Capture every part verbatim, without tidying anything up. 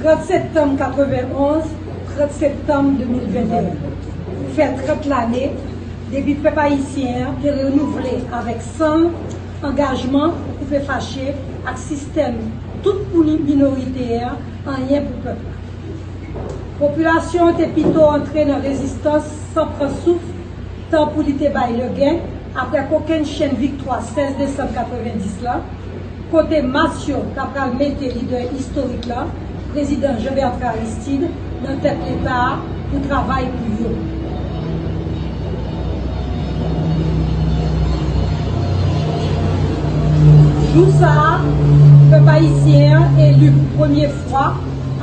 Trant septanm katrevenn onz, trant septanm de mil venteyen, fè trant lane depi pèp ayisyen an te renouvle avèk san l angajman pou koupe fache ak sistèm tout pou minorite a, anyen pou pèp la. Popilasyon an te pito antre nan rezistans san pran souf, tan pou li te bay legen, apre kokenn chenn viktwa sèz desanm katrevenndis la, kote mas yo ta pral mete lidè istorik la, Prezidan Jean Bertrand Aristide, nan tèt Leta a pou travay pou yo. Jou sa a, pèp ayisyen an eli pou premye fwa,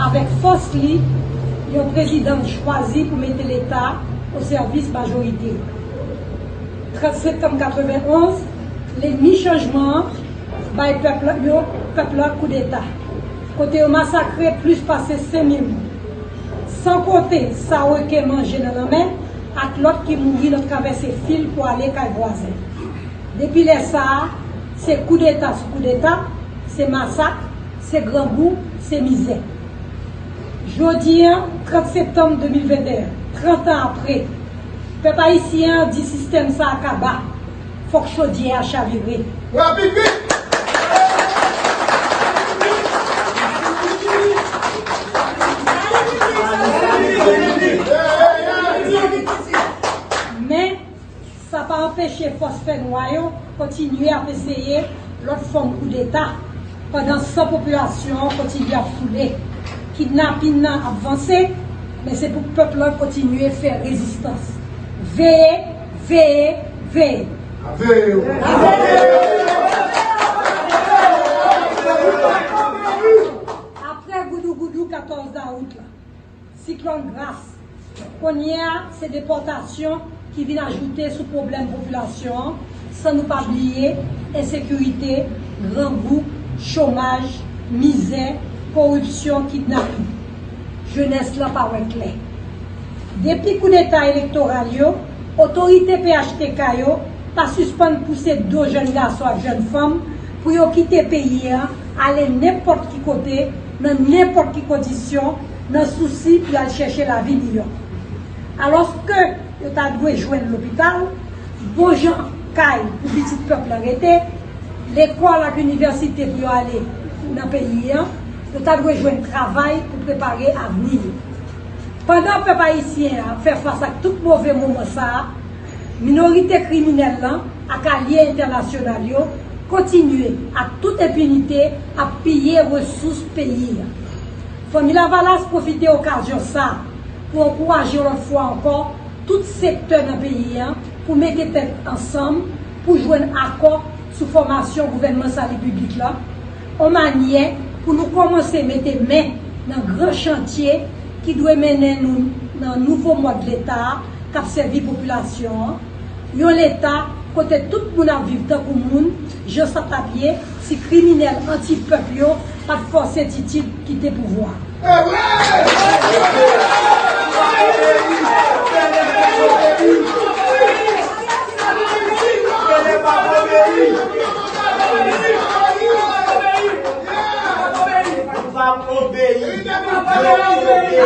avèk fòs li, yon prezidan l chwazi pou mete Leta o sèvis majorite. Trant septanm katrevenn onz, lènmi chanjman an bay pèp la, yo, pèp la koudeta, kote yo masakre plis pase senk mil moun, san konte sa yo ke manje nan lanmè ak lòt ki mouri nan travèse fil pou ale kay vwazen. Depi lè sa a, se koudeta sou koudeta, se masak, se grangou, se mizè. Jodi a, trant septanm de mil venteyen, trant an apre, pèp ayisyen an di sistèm sa a kaba, fòk chodyè a chavire. Men, sa pa anpeche fòs fènwa yo kontinye ap eseye lòt fòm koudeta, pandan san popilasyon an kontinye ap foule. Kidnapin nan ap vanse, men se pou pèp lan kontinye fè rezistans. Veye, veye, veye! Apre goudougoudou katòz dawout la, siklòn Gras, kounye a, se depòtasyon ki vin ajoute sou pwoblèm popilasyon an, san nou pa bliye ensekirite, grangou, chomaj, mizè, koripsyon, kidnapin. Jenès lan pa wè klè. Depi koudeta elektoral yo, otorite P H T K yo pa sispann pouse do jèn gason ak jèn fanm pou yo kite peyi a, ale nenpòt ki kote, nan nenpòt ki kondisyon, nan sousi pou y al chèche lavi miyò. Alòske yo ta dwe jwenn lopital, bon jan kay pou pitit pèp la rete, lekòl ak inivèsite pou yo ale nan peyi a, yo ta dwe jwenn travay pou prepare avni yo. Pandan pèp ayisyen an ap fè fas ak tout move moman sa a, minorite kriminèl lan ak alye entènasyonal yo kontinye ak tout enpinite ap piye resous peyi a. Fanmi Lavalas pwofite okazyon sa a pou ankouraje yon lòt fwa ankò tout sektè nan peyi a pou mete tèt ansanm pou jwenn akò sou fòmasyon gouvènman sali piblik la, yon manyè pou nou kòmanse mete men nan gran chantye ki dwe mennen nou nan nouvo mòd Leta a k ap sèvi popilasyon an, yon Leta kote tout moun ap viv tankou moun, jan sa t ap ye si kriminèl anti-pèp yo pa t fòse Titid kite pouvwa a. Li p ap obeyi. Li p ap obeyi.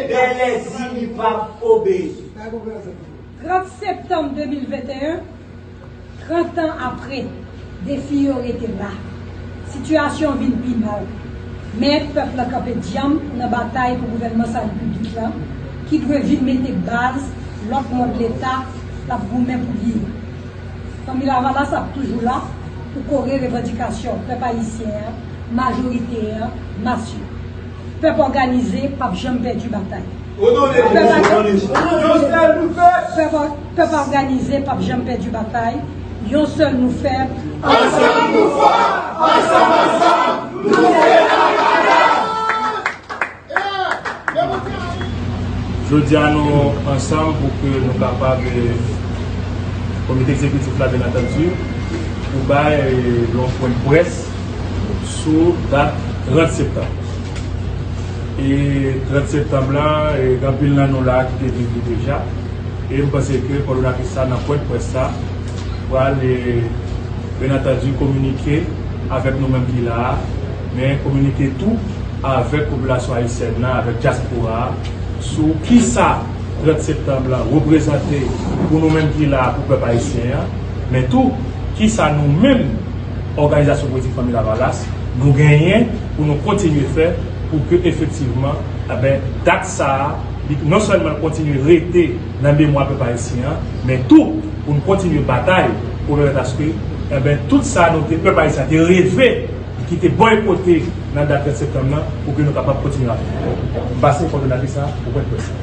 Bèlèzili p ap obeyi. Trant septanm de mil venteyen, trant an apre, defi yo rete la. Sitiyasyon vin pi mal. Men pèp la kanpe dyanm nan batay pou gouvènman sali piblik la, ki dwe vin mete baz lòt mòd Leta l ap goumen pou li a. Fanmi Lavalas ap toujou la pou kore revandikasyon pèp ayisyen an, majorite an, mas yo. Pèp òganize p ap janm pèdi batay. Pèp, pèp, pèp òganize p ap janm pèdi batay. Yon sèl nou fèb. Ansanm nou fò! Ansanm, ansanm, nou se Lavalas! Jodi a, nou ansanm pou ke nou kapab, eh, komite egzekitif la, byen antandi, pou bay, eh, yon pwen de près sou dat trant septanm. E trant septanm la, e, gen anpil nan nou la ki te vin li deja. E m panse ke kowòdonatris la nan pwen de près sa pral, e, byen antandi, kominike avèk nou menm ki la a, men kominike tou avèk popilasyon ayisyèn nan, avèk dyaspora a, sou kisa trant septanm lan reprezante pou nou menm ki la pou pèp ayisyen an, men tou kisa nou menm òganizasyon politik Fanmi Lavalas nou genyen pou nou kontinye fè pou ke efektivman, enben, dat sa a, li non sèlman kontinye rete nan memwa pèp ayisyen an, men tou pou nou kontinye batay pou pèmèt aske, enben, tout sa nou te, pèp ayisyen an te reve, ki te bòykote nan dat trant septanm nan, pou ke nou kapab kontinye avè. M pase kòdonate sa pou pwen près.